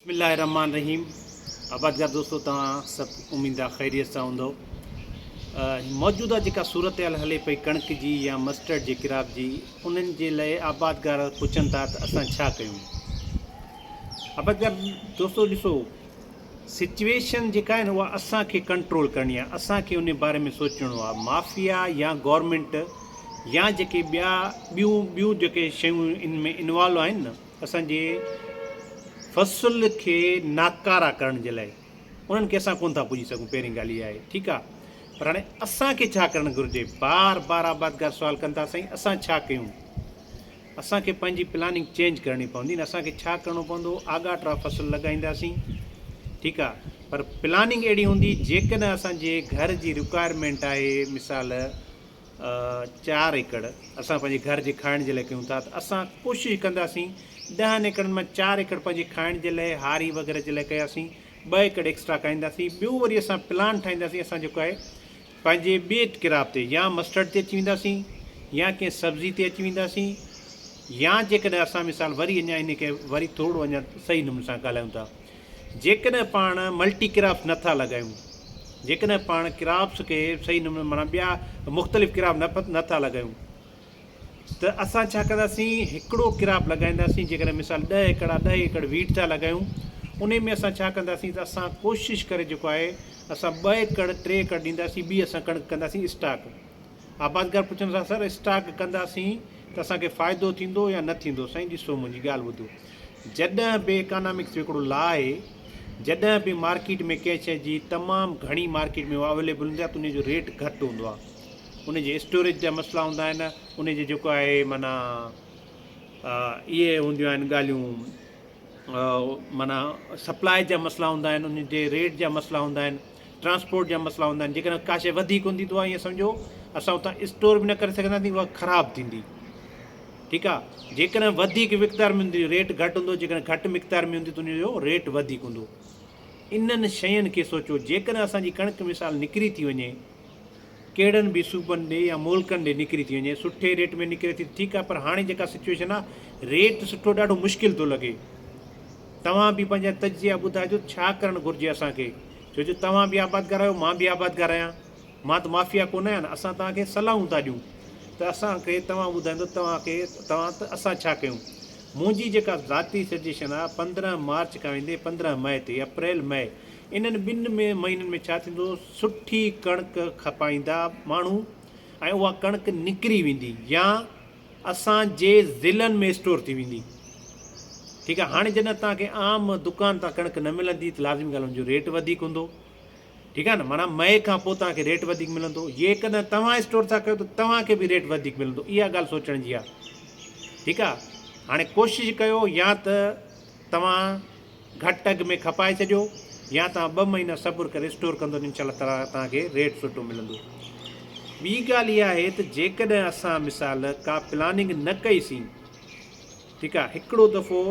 بسم الله الرحمٰن الرحيم آبادگار دوستو توهان سڀ اميد آ خيريت سان هوندو موجوده جيڪا صورتحال هلي پئي ڪڻڪ جي يا مسٽرڊ جي ڪراپ جي انهن جي لاء آبادگار پڇن ٿا ته اسان ڇا ڪيون آبادگار دوستو ڏسو سچويشن جيڪا آهي نه اها اسان کي ڪنٽرول ڪرڻي آهي اسان کي ان باري ۾ سوچڻو آهي مافيا يا گورنمينٽ يا جيڪي ٻيا ٻيون ٻيون جيڪي شيون ان ۾ انوالو آهن نه اسان جي فصل کي ناڪارا ڪرڻ جي لاء انهن کي اسان ڪونه ٿا پڄي سگهون پهرين ڳالهه اها آهي ٺيڪ آهي پر هاڻي اسان کي ڇا ڪرڻ گهرجي بار بار آبادگار سوال ڪن ٿا سائين اسان ڇا ڪيون اسان کي پنهنجي پلاننگ چينج ڪرڻي پوندي نه اسان کي ڇا ڪرڻو پوندو آڳاٽا فصل لڳائينداسين ٺيڪ آ پر پلاننگ اهڙي هوندي جيڪڏهن اسان جي گهر جي رڪوائرمينٽ آهي مثال چار ايڪڙ اسان پنهنجي گهر جي کائڻ جي لاء ڪيون ٿا ته اسان ڪوشش ڪنداسين ڏهن ايڪڙن مان چار ايڪڙ پنهنجي کائڻ جي لاء هاري وغيره جي لاء ڪياسين ٻه ايڪڙ ايڪسٽرا کائينداسين ٻيو وري اسان پلان ٺاهينداسين اسان جيڪو آهي پنهنجي ٻئي ڪراپ تي يا مسٽرڊ تي اچي وينداسين يا ڪنهن سبزي تي اچي وينداسين يا جيڪڏهن اسان مثال وري اڃا ان کي وري ٿورو اڃا صحيح نموني سان ڳالهايون ٿا جيڪڏهن پاڻ ملٽي ڪراپس نه ٿا لڳايون جيڪڏهن پاڻ ڪراپس کي صحيح نموني معنيٰ ٻيا مختلف ڪراپ نه ٿا لڳايون ته اسان ڇا ڪنداسين هڪڙو ڪراپ لڳائينداسين جيڪڏهن مثال ڏهه ايڪڙ آ ڏهه ايڪڙ ويٽ ٿا لڳايون انهي ۾ اسان ڇا ڪنداسين ته اسان ڪوشش ڪري جيڪو آهي اسان ٻه ايڪڙ ٽي ايڪڙ ڏينداسين ٻي اسان ڪڻڪ ڪنداسين اسٽاڪ آبادگار پڇن ٿا سر اسٽاڪ ڪنداسين ته اسان کي فائدو ٿيندو يا نه ٿيندو سائين ڏسو منهنجي ڳالهه ٻڌو جڏهن به اڪانامڪس جو هڪڙو لا آهي جڏهن به مارڪيٽ ۾ ڪنهن شيء جي تمام گهڻي مارڪيٽ ۾ اها اويليبل هوندي آهي ته انهي جو ريٽ گهٽ هوندو آهي ان جي اسٽوريج جا مسئلا هوندا آهن ان جي جيڪو آهي معنيٰ اهي هونديون آهن ڳالهيون معنيٰ سپلاء جا مسئلا هوندا آهن ان جي ريٽ جا مسئلا هوندا آهن ٽرانسپورٽ جا مسئلا هوندا آهن جيڪڏهن ڪا شيء وڌيڪ هوندي ته اها ائين سمجهو اسان اتان اسٽور به نه ڪري سگهنداسين اها خراب ٿيندي ٺيڪ آهي جيڪڏهن وڌيڪ مقدار ۾ هوندي ريٽ گهٽ هوندو جيڪڏهن گهٽ مقدار ۾ هوندي ته ان جو ريٽ وڌيڪ هوندو انهن شين کي سوچو جيڪڏهن اسان جي ڪڻڪ مثال نڪري ٿي وڃي ڪهڙن به صوبن ڏي يا ملڪن ڏي نڪري ٿي وڃي سٺي ريٽ ۾ نڪري ٿي ته ٺيڪ آهي پر هاڻي جيڪا سچويشن آهي ريٽ سٺو ڏاڍو مشڪل ٿو لڳي توهان به پنهنجا تجزيا ٻڌائجو ڇا ڪرڻ گهرجي اسان کي ڇو جو توهان به آبادگار آهيو مان به آبادگار آهيان مان ته مافيا ڪونه آهيان نه اسان توهان کي صلاحون ٿا ڏيون ته اسان کي توهان ٻڌائيندو توهان کي توهان ته اسان ڇا ڪيون منهنجي جيڪا ذاتي سجيشن آهي 15 مارچ کان ويندي 15 مئي تي اپريل مئي انهن ٻن مهينن ۾ ڇا ٿيندو سٺي ڪڻڪ کپائيندا ماڻهو ۽ اها ڪڻڪ نڪري ويندي يا اسان جي ضلعن ۾ اسٽور ٿي ويندي ٺيڪ آهي هاڻي جڏهن توهان کي عام دڪان تان ڪڻڪ نه ملندي ته لازمي ڳالهه ان جو ريٽ وڌيڪ هوندو ٺيڪ آهي نه معنيٰ مئي کان پوء توهان کي ريٽ وڌيڪ ملندو جيڪڏهن توهان اسٽور ٿا ڪيو ته توهان کي به ريٽ وڌيڪ ملندو اها ڳالهه سوچڻ جي آهي ٺيڪ آهي هاڻي ڪوشش ڪيو يا ته توهان گهٽ اگهه ۾ کپائي ڇڏيو يا توهان ٻه مهينا صبر ڪري اسٽور ڪندو ته انشاء الله تعاليٰ توهان کي ريٽ سٺو ملندو. ٻي ڳالهه اها آهي ته جيڪڏهن اسان مثال ڪا پلاننگ نه ڪئي سين ٺيڪ آهي هڪڙو دفعو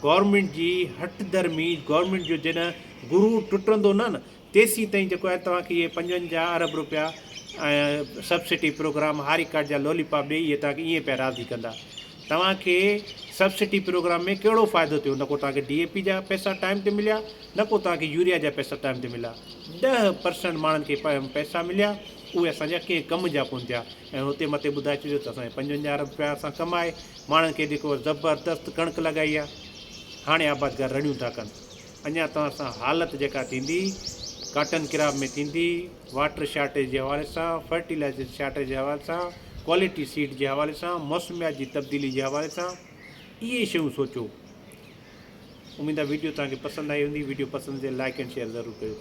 گورنمينٽ جي هٺ ڌرمي گورنمينٽ جو جڏهن غرور ٽٽندو نه نه تيسين تائين جيڪو آهي توهان کي اهي 55 ارب روپيا ۽ سبسڊي پروگرام هاري ڪارڊ جا لولي پاپ ڏيئي اهي توهان کي ائين پيا راضي ڪندا. توهان کي سبسڊي پروگرام ۾ ڪهڙو فائدو ٿيو نه ڪو توهان کي ڊي اي پي جا پئسا ٽائيم تي مليا نه ڪو توهان کي يوريا جا پئسا ٽائيم تي مليا. 10% ماڻهن کي پئسا مليا اهي اسان جا ڪنهن ڪم جا ڪونه ٿيا ۽ هتي مٿي ٻڌائي ڇڏيو ته اسان جا 55 ارب روپيا اسان ڪمائي ماڻهن کي جيڪو زبردست ڪڻڪ لڳائي آهي هاڻي آبادگار رڙيون ٿا ڪن. اڃا توهان سان حالت جيڪا ٿيندي ڪاٽن ڪراپ ۾ ٿيندي، واٽر شارٽيج جي حوالي سان، فرٽيلائيزر شارٽيج جي حوالي سان، ڪوالٽي سيڊ جي حوالي سان، موسميات جي تبديلي جي حوالي سان اهي شيون سوچو. اميد آ ويڊيو توهان کي پسند آئي هوندي ويڊيو پسند هجي لائيڪ اينڊ شيئر ضرور ڪيو.